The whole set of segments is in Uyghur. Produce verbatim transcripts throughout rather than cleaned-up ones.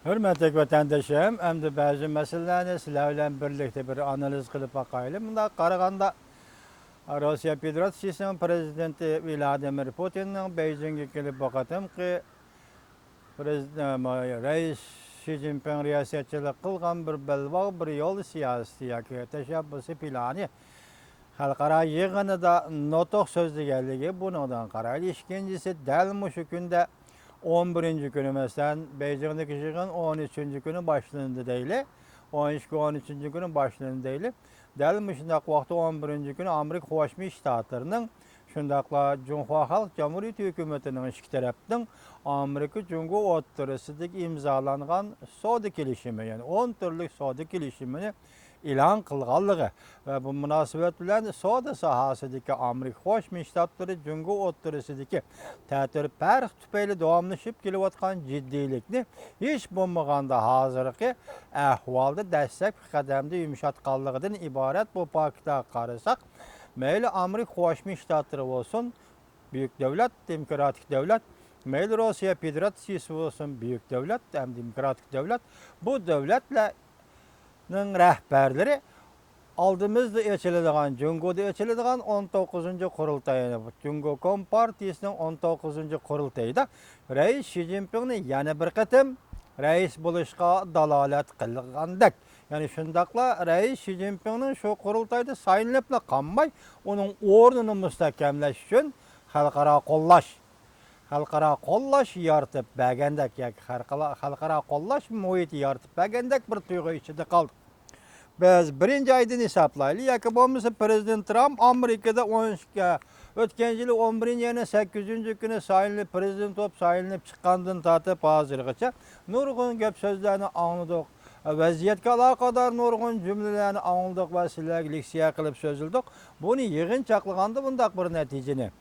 ھۆرمەتلىك ۋەتەندىشىم، ئەمدى بەزى مەسىلىلەرنى سىلەر بىلەن بىرلىكتە بىر ئانالىز قىلىپ باقايلى. مۇنداق قارىغاندا، روسىيە فېدېراتسىيىسىنىڭ پىرېزىدېنتى ۋلادىمىر پۇتىننىڭ بېيجىڭغا كېلىپ بۇ قېتىمقى پىرېزىدېنت، رەئىس شى جىنپىڭ رىياسەتچىلىك قىلغان بىر بەلباغ بىر يول سىياسىتى ياكى تەشەببۇسى پىلانى خەلقئارا يىغىنىدا نۇتۇق سۆزلىگەنلىكى بۇنىڭدىن قارايلى. ئىككىنچىسى، دەل مۇشۇ كۈندە ئون بىرىنچى كۈنى، مەسىلەن، بېيجىڭدىكى يىغىن ئون ئۈچىنچى كۈنى باشلىنىدۇ دەيلى. ئون ئىككى، ئون ئۈچىنچى كۈنى باشلىنىدۇ دەيلى. دەل مۇشۇنداق ۋاقىتتا ئون بىرىنچى كۈنى ئامېرىكا قوشما شتاتلىرىنىڭ، شۇنداقلا جۇڭخۇا خەلق جۇمھۇرىيىتى ھۆكۈمىتىنىڭ ئىككى تەرەپنىڭ ئامېرىكا جۇڭگو ئوتتۇرىسىدىكى ئىمزالانغان سودا كېلىشىمى، يەنى ئون تۈرلۈك سودا كېلىشىمىنى ئېلان قىلغانلىقى ۋە بۇ مۇناسىۋەت بىلەن سودا ساھەسىدىكى ئامېرىكا قوشما شتاتلىرى جۇڭگو ئوتتۇرىسىدىكى تەتۈر پەرق تۈپەيلى داۋاملىشىپ كېلىۋاتقان جىددىيلىكنى ھېچ بولمىغاندا ھازىرقى ئەھۋالدا دەسلەپكى قەدەمدە يۇمشاتقانلىقىدىن ئىبارەت بۇ پاكىتلارغا قارىساق، مەيلى ئامېرىكا قوشما شتاتلىرى بولسۇن، بۈيۈك دۆلەت، دېموكراتىك دۆلەت، مەيلى روسىيە فېدېراتسىيىسى بولسۇن، بۈيۈك دۆلەت ھەم دېموكراتىك دۆلەت، بۇ دۆلەتلەرنىڭ رەھبەرلىرى ئالدىمىزدا ئېچىلىدىغان، جۇڭگودا ئېچىلىدىغان ئون توققۇزىنچى قۇرۇلتاي، يەنى جۇڭگو كومپارتىيىسىنىڭ ئون توققۇزىنچى قۇرۇلتىيىدا رەئىس شى جىنپىڭنى يەنە بىر قېتىم رەئىس بولۇشقا دالالەت قىلغاندەك، يەنى شۇنداقلا رەئىس شى جىنپىڭنىڭ شۇ قۇرۇلتايدا سايلىنىپلا قالماي، ئۇنىڭ ئورنىنى مۇستەھكەملەش ئۈچۈن خەلقئارا قوللاش، خەلقئارا قوللاش يارىتىپ بەرگەندەك ياكى خەلقئارا، خەلقئارا قوللاش مۇھىتى يارىتىپ بەرگەندەك بىر تۇيغۇ ئىچىدە قالدۇق. بىز بىرىنچى ئايدىن ھېسابلايلى ياكى بولمىسا پىرېزىدېنت ترامپ ئامېرىكىدا ئون ئىككى، ئۆتكەن يىلى ئون بىرىنچى ئاينىڭ سەككىزىنچى كۈنى سايلىنىپ، پىرېزىدېنت بولۇپ سايلىنىپ چىققاندىن تارتىپ ھازىرغىچە نۇرغۇن گەپ سۆزلەرنى ئاڭلىدۇق. ۋەزىيەتكە ئالاقىدار نۇرغۇن جۈملىلەرنى ئاڭلىدۇق ۋە سىلەرگە لېكسىيە قىلىپ سۆزلىدۇق. بۇنى يىغىنچاقلىغاندا بۇنداق بىر نەتىجىنى،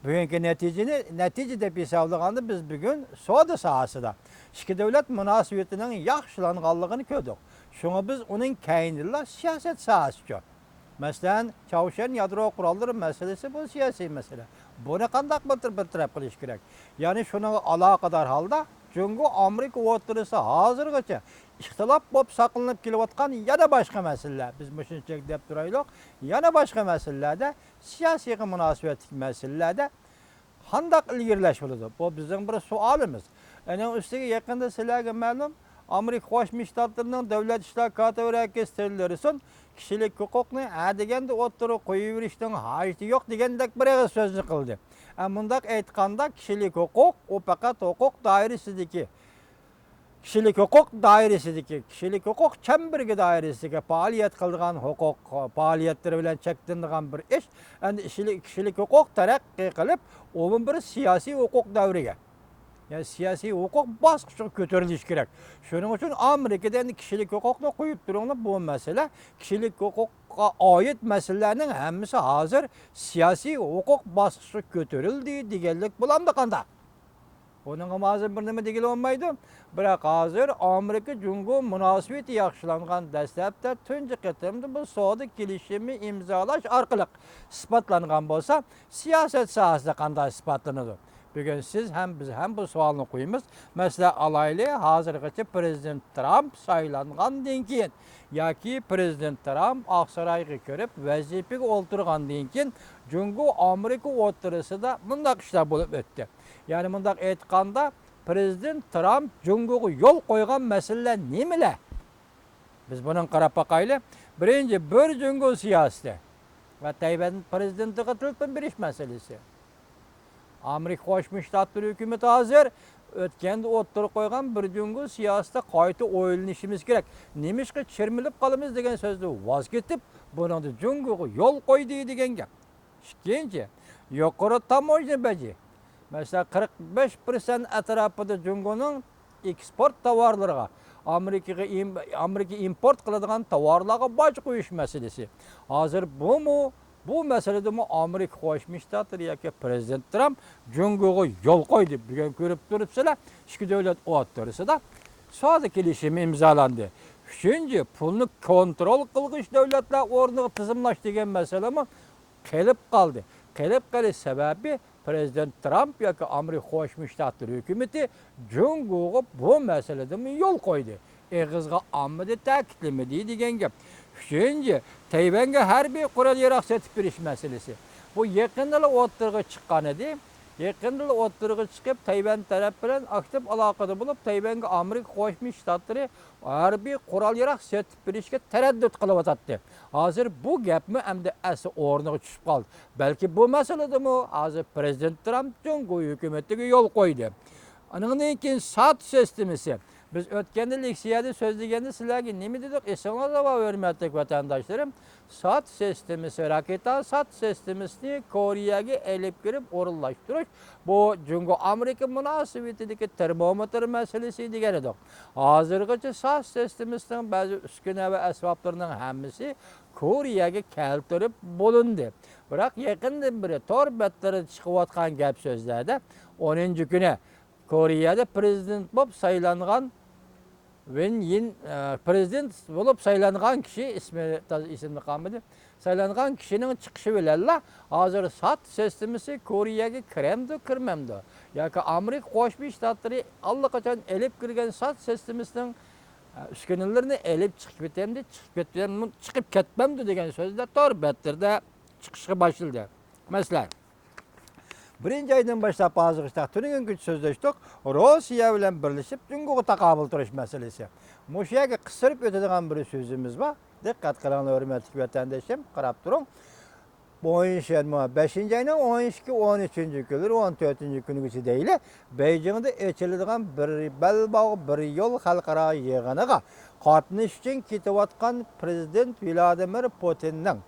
بۈگۈنكى نەتىجىنى، نەتىجە دەپ ھېسابلىغاندا بىز بۈگۈن سودا ساھەسىدە ئىككى دۆلەت مۇناسىۋىتىنىڭ ياخشىلانغانلىقىنى كۆردۇق. شۇڭا بىز ئۇنىڭ كەينىدىلا سىياسەت ساھەسىچۇ؟ مەسىلەن، چاۋشيەن يادرو قوراللىرى مەسىلىسى بۇ سىياسىي مەسىلە. بۇنى قانداق بىر، بىر تەرەپ قىلىش كېرەك؟ يەنى شۇنىڭغا ئالاقىدار ھالدا جۇڭگو ئامېرىكا ئوتتۇرىسىدا ھازىرغىچە ئىختىلاپ بولۇپ ساقلىنىپ كېلىۋاتقان يەنە باشقا مەسىلىلەر، بىز مۇشۇنچىلىك دەپ تۇرايلۇق، يەنە باشقا مەسىلىلەردە، سىياسىيغا مۇناسىۋەتلىك مەسىلىلەردە قانداق ئىلگىرىلەش بولىدۇ؟ بۇ بىزنىڭ بىر سوئالىمىز. ئۇنىڭ ئۈستىگە يېقىندا سىلەرگە مەلۇم، ئامېرىكا قوشما شتاتلىرىنىڭ دۆلەت ئىشلار كاتىپى ۋە ھەرىكەت تىللىرىسون كىشىلىك ھوقۇقنى ھە دېگەندە ئوتتۇرىغا قويۇۋېرىشنىڭ ھاجىتى يوق دېگەندەك بىر ئېغىز سۆزنى قىلدى. ئە، مۇنداق ئېيتقاندا، كىشىلىك ھوقۇق، ئۇ پەقەت ھوقۇق دائىرىسىدىكى، كىشىلىك ھوقۇق دائىرىسىدىكى، كىشىلىك ھوقۇق چەمبىرىكى دائىرىسىدىكى پائالىيەت قىلىدىغان ھوقۇق پائالىيەتلىرى بىلەن چەكلىنىدىغان بىر ئىش. ئەمدى كىشىلىك، كىشىلىك ھوقۇق تەرەققىي قىلىپ، ئومۇمەن بىر سىياسىي ھوقۇق دەۋرىگە، يەنى سىياسىي ھوقۇق باسقۇچىغا كۆتۈرۈلۈشى كېرەك. شۇنىڭ ئۈچۈن ئامېرىكىدا ئەمدى كىشىلىك ھوقۇقنى قويۇپ تۇرۇڭلار، بۇ مەسىلە كىشىلىك ھوقۇققا ئائىت مەسىلىلەرنىڭ ھەممىسى ھازىر سىياسىي ھوقۇق باسقۇچىغا كۆتۈرۈلدى دېگەنلىك بولامدۇ قانداق؟ بۇنىڭغا ھازىر بىر نېمە دېگىلى بولمايدۇ. بىراق ھازىر ئامېرىكا جۇڭگو مۇناسىۋىتى ياخشىلانغان دەسلەپتە تۇنجى قېتىمدا بۇ سودا كېلىشىمى ئىمزالاش ئارقىلىق ئىسپاتلانغان بولسا، سىياسەت ساھەسىدە قانداق ئىسپاتلىنىدۇ؟ بۈگۈن سىز ھەم بىز ھەم بۇ سوئالنى قويىمىز. مەسىلەن، ئالايلى، ھازىرغىچە پىرېزىدېنت ترامپ سايلانغاندىن كېيىن ياكى پىرېزىدېنت ترامپ ئاقسارايغا كىرىپ ۋەزىپىگە ئولتۇرغاندىن كېيىن جۇڭگو ئامېرىكا ئوتتۇرىسىدا مۇنداق ئىشلار بولۇپ ئۆتتى. يەنى مۇنداق ئېيتقاندا، پىرېزىدېنت ترامپ جۇڭگوغا يول قويغان مەسىلىلەر نېمىلەر؟ بىز بۇنىڭغا قاراپ باقايلى. بىرىنچى، بىر جۇڭگو سىياسىتى ۋە تەيۋەن پىرېزىدېنتىغا تېلېفون بېرىش مەسىلىسى. ئامېرىكا قوشما شتاتلىرى ھۆكۈمىتى ھازىر ئۆتكەندە ئوتتۇرىغا قويغان بىر جۇڭگو سىياسىتىدە قايتا ئويلىنىشىمىز كېرەك. نېمىشقا چىرمىلىپ قالىمىز دېگەن سۆزدىن ۋاز كېتىپ، بۇنىڭدا جۇڭگوغا يول قويدى دېگەن گەپ. ئىككىنچى، يۇقىرى تاموژنا بېجى. مەسىلەن، قىرىق بەش پىرسەنت ئەتراپىدا جۇڭگونىڭ ئېكسپورت تاۋارلىرىغا، ئامېرىكىغا ئىم-، ئامېرىكا ئىمپورت قىلىدىغان تاۋارلارغا باج قويۇش مەسىلىسى. ھازىر بۇمۇ، بۇ مەسىلىدىمۇ ئامېرىكا قوشما شتاتلىرى ياكى پىرېزىدېنت ترامپ جۇڭگوغا يول قويدى. بۈگۈن كۆرۈپ تۇرۇپسىلەر، ئىككى دۆلەت ئوتتۇرىسىدا سودا كېلىشىمى ئىمزالاندى. ئۈچىنچى، پۇلنى كونترول قىلغۇچ دۆلەتلەر ئورنىغا تىزىملاش دېگەن مەسىلىمۇ قېلىپ قالدى. قېلىپ قېلىش سەۋەبى پىرېزىدېنت ترامپ ياكى ئامېرىكا قوشما شتاتلىرى ھۆكۈمىتى جۇڭگوغا بۇ مەسىلىدىمۇ يول قويدى. ئېغىزغا ئالمىدى، تەكىتلىمىدى دېگەن گەپ. ئۈچىنچى، تەيۋەنگە ھەربىي قورال-ياراغ سېتىپ بېرىش مەسىلىسى. بۇ يېقىندىلا ئوتتۇرىغا چىققان ئىدى. يېقىندىلا ئوتتۇرىغا چىقىپ، تەيۋەن تەرەپ بىلەن ئاكتىپ ئالاقىدە بولۇپ، تەيۋەنگە ئامېرىكا قوشما شتاتلىرى ھەربىي قورال-ياراغ سېتىپ بېرىشكە تەرەددۇت قىلىۋاتاتتى. ھازىر بۇ گەپمۇ ئەمدى ئەسلى ئورنىغا چۈشۈپ قالدى. بەلكى بۇ مەسىلىدىمۇ ھازىر پىرېزىدېنت ترامپ جۇڭگو ھۆكۈمىتىگە يول قويدى. ئانىڭدىن كېيىن سات سىستېمىسى. بىز ئۆتكەندە لېكسىيەدە سۆزلىگەندە سىلەرگە نېمە دېدۇق؟ ئېسىڭلاردا بار، ھۆرمەتلىك ۋەتەنداشلىرىم. سات سىستېمىسى، راكېتا سات سىستېمىسىنى كورېيەگە ئېلىپ كىرىپ ئورۇنلاشتۇرۇش، بۇ جۇڭگو ئامېرىكا مۇناسىۋىتىدىكى تېرمومېتىر مەسىلىسى دېگەن ئىدۇق. ھازىرغىچە سات سىستېمىسىنىڭ بەزى ئۈسكۈنە ۋە ئەسۋابلىرىنىڭ ھەممىسى كورېيەگە كەلتۈرۈپ بولۇندى. بىراق يېقىندىن بېرى تور بەتلىرىدە چىقىۋاتقان گەپ سۆزلەردە، ئونىنچى كۈنى كورېيەدە پىرېزىدېنت بولۇپ سايلانغان ۋېن يىن، ئە، پىرېزىدېنت بولۇپ سايلانغان كىشى، ئىسمى تازا ئېسىمدە قالمىدى. سايلانغان كىشىنىڭ چىقىشى بىلەنلا ھازىر سات سىستېمىسى كورېيەگە كىرەمدۇ، كىرمەمدۇ؟ ياكى ئامېرىكا قوشما شتاتلىرى ئاللىقاچان ئېلىپ كىرگەن سات سىستېمىسىنىڭ، ئە، ئۈسكۈنىلىرىنى ئېلىپ چىقىپ كېتەمدۇ، چىقىپ كېتەمدۇ، چىقىپ كەتمەمدۇ دېگەن سۆزلەر تور بەتلىرىدە چىقىشقا باشلىدى. مەسىلەن، بىرىنچى ئايدىن باشلاپ ھازىرغىچە تۈنۈگۈنگىچە سۆزلەشتۇق. روسىيە بىلەن بىرلىشىپ جۇڭگوغا تاقابىل تۇرۇش مەسىلىسى. مۇشۇ يەرگە قىستۇرۇپ ئۆتىدىغان بىر سۆزىمىز بار. دىققەت قىلىڭلار، ھۆرمەتلىك ۋەتەندىشىم، قاراپ تۇرۇڭ. بويىنشەنمۇ بەشىنچى ئاينىڭ ئون ئىككى، ئون ئۈچىنچى كۈنلىرى، ئون تۆتىنچى كۈنىگىچە دەيلى، بېيجىڭدا ئېچىلىدىغان بىر بەلباغ، بىر يول خەلقئارا يىغىنىغا قاتنىشىش ئۈچۈن كېتىۋاتقان پىرېزىدېنت ۋلادىمىر پۇتىننىڭ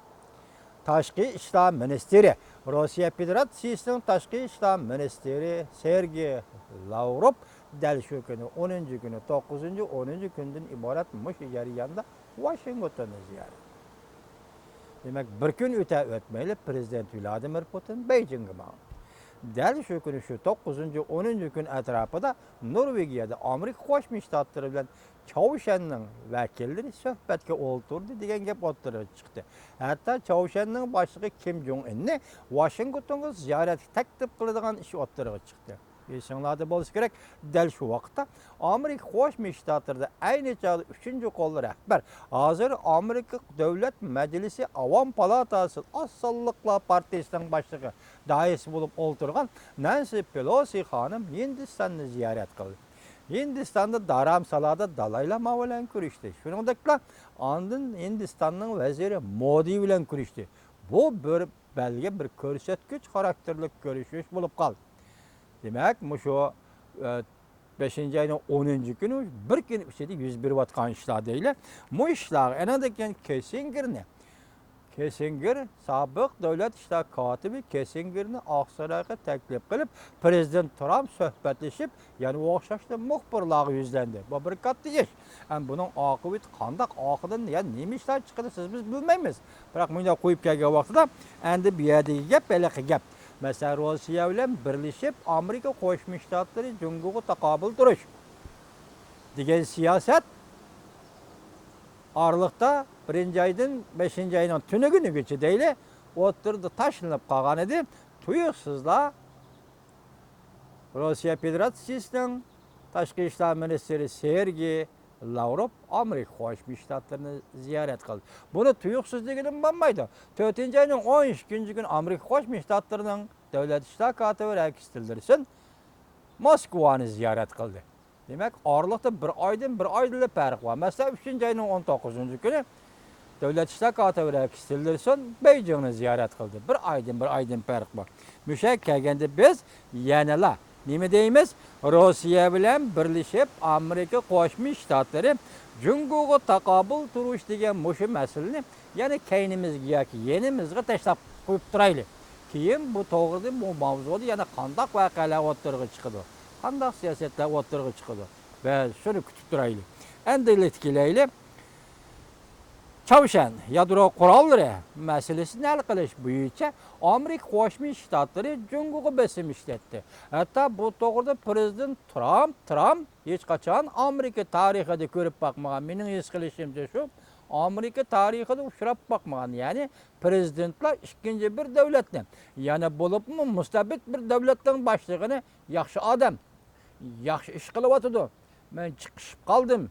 تاشقى ئىشلار مىنىستىرى، روسىيە فېدېراتسىيىسىنىڭ تاشقى ئىشلار مىنىستىرى سېرگېي لاۋروف دەل شۇ كۈنى، ئونىنچى كۈنى، توققۇزىنچى، ئونىنچى كۈندىن ئىبارەت مۇشۇ جەرياندا ۋاشىنگتوننى زىيارەت. دېمەك، بىر كۈن ئۆتە ئۆتمەيلا پىرېزىدېنت ۋلادىمىر پۇتىن بېيجىڭغا ماڭدى. دەل شۇ كۈنى، شۇ توققۇزىنچى، ئونىنچى كۈن ئەتراپىدا نورۋېگىيەدە ئامېرىكا قوشما شتاتلىرى بىلەن چاۋشيەننىڭ ۋەكىللىرى سۆھبەتكە ئولتۇردى دېگەن گەپ ئوتتۇرىغا چىقتى. ھەتتا چاۋشيەننىڭ باشلىقى كىم جۇڭ ئىننى ۋاشىنگتونغا زىيارەتكە تەكلىپ قىلىدىغان ئىش ئوتتۇرىغا چىقتى. ئېسىڭلاردا بولسا كېرەك، دەل شۇ ۋاقىتتا ئامېرىكا قوشما شتاتلىرىدا ئەينى چاغدا ئۈچىنچى قول رەھبەر، ھازىر ئامېرىكا دۆلەت مەجلىسى ئاۋام پالاتاسى ئاز سانلىقلار پارتىيىسىنىڭ باشلىقى دائىسى بولۇپ ئولتۇرغان نەنسى پېلوسى خانىم ھىندىستاننى زىيارەت قىلدى. ھىندىستاندا دارامسالادا دالاي لاما بىلەن كۆرۈشتى. شۇنىڭدەكلا ئاندىن ھىندىستاننىڭ ۋەزىرى مودى بىلەن كۆرۈشتى. بۇ بىر بەلگە، بىر كۆرسەتكۈچ خاراكتېرلىك كۆرۈشۈش بولۇپ قالدى. دېمەك، مۇشۇ، ئە، بەشىنچى ئاينىڭ ئونىنچى كۈنى، بىر كۈن ئىچىدە يۈز بېرىۋاتقان ئىشلار دەيلى. مۇ ئىشلارغا ئېنىڭدىن كېيىن كېسسىنگېرنى، كېسسىنگېر، سابىق دۆلەت ئىشلار كاتىپى كېسسىنگېرنى ئاقسارايغا تەكلىپ قىلىپ، پىرېزىدېنت ترامپ سۆھبەتلىشىپ، يەنە ئوخشاشلا مۇخبىرلارغا يۈزلەندى. بۇ بىر كاتتا ئىش. ئەمما بۇنىڭ ئاقىۋىتى قانداق، ئارقىدىن يەنە نېمە ئىشلار چىقىدۇ، سىز بىز بىلمەيمىز. بىراق مۇنداق قويۇپ كەلگەن ۋاقتىدا، ئەمدى بۇ يەردىكى گەپ ھېلىقى گەپ. مەسىلەن، روسىيە بىلەن بىرلىشىپ ئامېرىكا قوشما شتاتلىرى جۇڭگوغا تاقابىل تۇرۇش دېگەن سىياسەت ئارىلىقتا بىرىنچى ئايدىن بەشىنچى ئاينىڭ تۈنۈگۈنىگىچە دەيلى، ئوتتۇرىدا تاشلىنىپ قالغان ئىدى. تۇيۇقسىزلا روسىيە فېدېراتسىيىسىنىڭ تاشقى ئىشلار مىنىستىرى سېرگېي لاۋروف ئامېرىكا قوشما شتاتلىرىنى زىيارەت قىلدى. بۇنى تۇيۇقسىز دېگىلىمۇ بولمايدۇ. تۆتىنچى ئاينىڭ ئون ئىككىنچى كۈنى ئامېرىكا قوشما شتاتلىرىنىڭ دۆلەت ئىشلار كاتىپى رېكس تىللېرسون موسكۋانى زىيارەت قىلدى. دېمەك، ئارىلىقتا بىر ئايدىن، بىر ئايدىنلا پەرق بار. مەسىلەن، ئۈچىنچى ئاينىڭ ئون توققۇزىنچى كۈنى دۆلەت ئىشلار كاتىپى رېكس تىللېرسون بېيجىڭنى زىيارەت قىلدى. بىر ئايدىن، بىر ئايدىن پەرق بار. مۇشۇ يەرگە كەلگەندە بىز يەنىلا نېمە دەيمىز؟ روسىيە بىلەن بىرلىشىپ ئامېرىكا قوشما شتاتلىرى جۇڭگوغا تاقابىل تۇرۇش دېگەن مۇشۇ مەسىلىنى يەنە كەينىمىزگە ياكى يېنىمىزغا تاشلاپ قويۇپ تۇرايلى. كېيىن بۇ توغرىدا، بۇ ماۋزۇدا يەنە قانداق ۋەقەلەر ئوتتۇرىغا چىقىدۇ، قانداق سىياسەتلەر ئوتتۇرىغا چىقىدۇ، بىز شۇنى كۈتۈپ تۇرايلى. ئەمدى كېلەيلى. چاۋشيەن يادرو قوراللىرى مەسىلىسىنى ھەل قىلىش بويىچە ئامېرىكا قوشما شتاتلىرى جۇڭگوغا بېسىم ئىشلەتتى. ھەتتا بۇ توغرىدا پىرېزىدېنت ترامپ، ترامپ ھېچقاچان ئامېرىكا تارىخىدا كۆرۈپ باقمىغان، مېنىڭ ھېس قىلىشىمچە شۇ، ئامېرىكا تارىخىدا ئۇچراپ باقمىغان، يەنى پرېزىدېنتلار ئىككىنچى بىر دۆلەتنى، يەنە بولۇپمۇ مۇستەبىت بىر دۆلەتنىڭ باشلىقىنى، ياخشى ئادەم، ياخشى ئىش قىلىۋاتىدۇ، مەن چىقىشىپ قالدىم،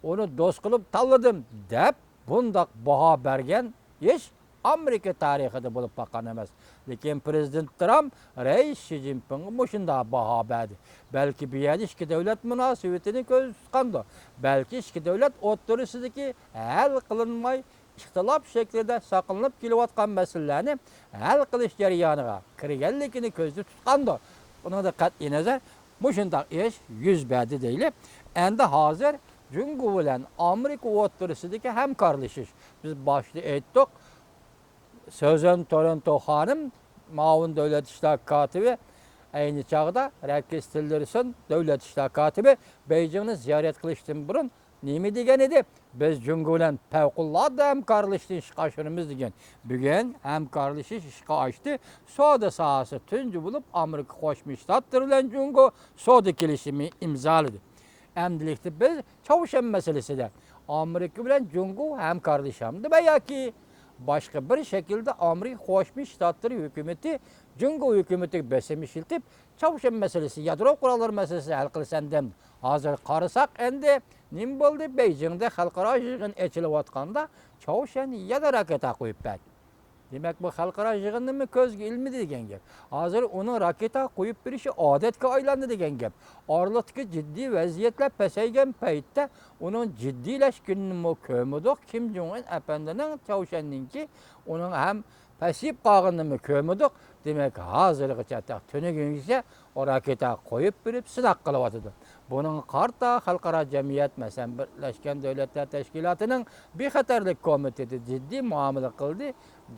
ئۇنى دوست قىلىپ تاللىدىم دەپ بۇنداق باھا بەرگەن ھېچ ئامېرىكا تارىخىدا بولۇپ باققان ئەمەس. لېكىن پرېزىدېنت ترامپ رەئىس شى جىنپىڭغا مۇشۇنداق باھا بەردى. بەلكى بۇ يەردە ئىككى دۆلەت مۇناسىۋىتىنى كۆزدە تۇتقاندۇ. بەلكى ئىككى دۆلەت ئوتتۇرىسىدىكى ھەل قىلىنماي، ئىختىلاپ شەكلىدە ساقلىنىپ كېلىۋاتقان مەسىلىلەرنى ھەل قىلىش جەريانىغا كىرگەنلىكىنى كۆزدە تۇتقاندۇ. ئۇنىڭدا قەتئىي نەزەر مۇشۇنداق ئىش يۈز بەردى دەيلى. ئەمدى ھازىر جۇڭگو بىلەن ئامېرىكا ئوتتۇرىسىدىكى ھەمكارلىشىش. بىز باشتا ئېيتتۇق، سۈزەن تورېنتو خانىم، مۇئاۋىن دۆلەت ئىشلار كاتىپى، ئەينى چاغدا رەكىس تىللېرسون دۆلەت ئىشلار كاتىپى بېيجىڭنى زىيارەت قىلىشتىن بۇرۇن نېمە دېگەن ئىدى؟ بىز جۇڭگو بىلەن پەۋقۇلئاددە ھەمكارلىشىشنى ئىشقا ئاشۇرىمىز دېگەن. بۈگۈن ھەمكارلىشىش ئىشقا ئاشتى. سودا ساھەسى تۇنجى بولۇپ ئامېرىكا قوشما شتاتلىرى بىلەن جۇڭگو سودا كېلىشىمى ئىمزالىدى. ئەمدىلىكتە بىز چاۋشيەن مەسىلىسىدە ئامېرىكا بىلەن جۇڭگو ھەمكارلىشامدۇ ۋە ياكى باشقا بىر شەكىلدە ئامېرىكا قوشما شتاتلىرى ھۆكۈمىتى جۇڭگو ھۆكۈمىتىگە بېسىم ئىشلىتىپ، چاۋشيەن مەسىلىسى، يادرو قوراللىرى مەسىلىسىنى ھەل قىلسا دەمدى. ھازىر قارىساق ئەمدى نېمە بولدى؟ بېيجىڭدا خەلقئارا يىغىن ئېچىلىۋاتقاندا چاۋشيەن يەنە راكېتا قويۇپ بەردى. دېمەك، بۇ خەلقئارا يىغىننىمۇ كۆزگە ئىلمىدى دېگەن گەپ. ھازىر ئۇنىڭ راكېتا قويۇپ بېرىشى ئادەتكە ئايلاندى دېگەن گەپ. ئارىلىقتىكى جىددىي ۋەزىيەتلەر پەسەيگەن پەيتتە ئۇنىڭ جىددىيلەشكىنىنىمۇ كۆرمىدۇق. كىم جۇڭ ئىن ئەپەندىنىڭ، چاۋشيەننىڭكى ئۇنىڭ ھەم پەسىيىپ قالغىنىنىمۇ كۆرمىدۇق. دېمەك، ھازىرغىچە تېخى تۈنۈگۈنگىچە ئۇ راكېتا قويۇپ بېرىپ سىناق قىلىۋاتىدۇ. بۇنىڭغا قارىتا خەلقئارا جەمئىيەت، مەسىلەن، بىرلەشكەن دۆلەتلەر تەشكىلاتىنىڭ بىخەتەرلىك كومىتېتى جىددىي مۇئامىلە قىلدى.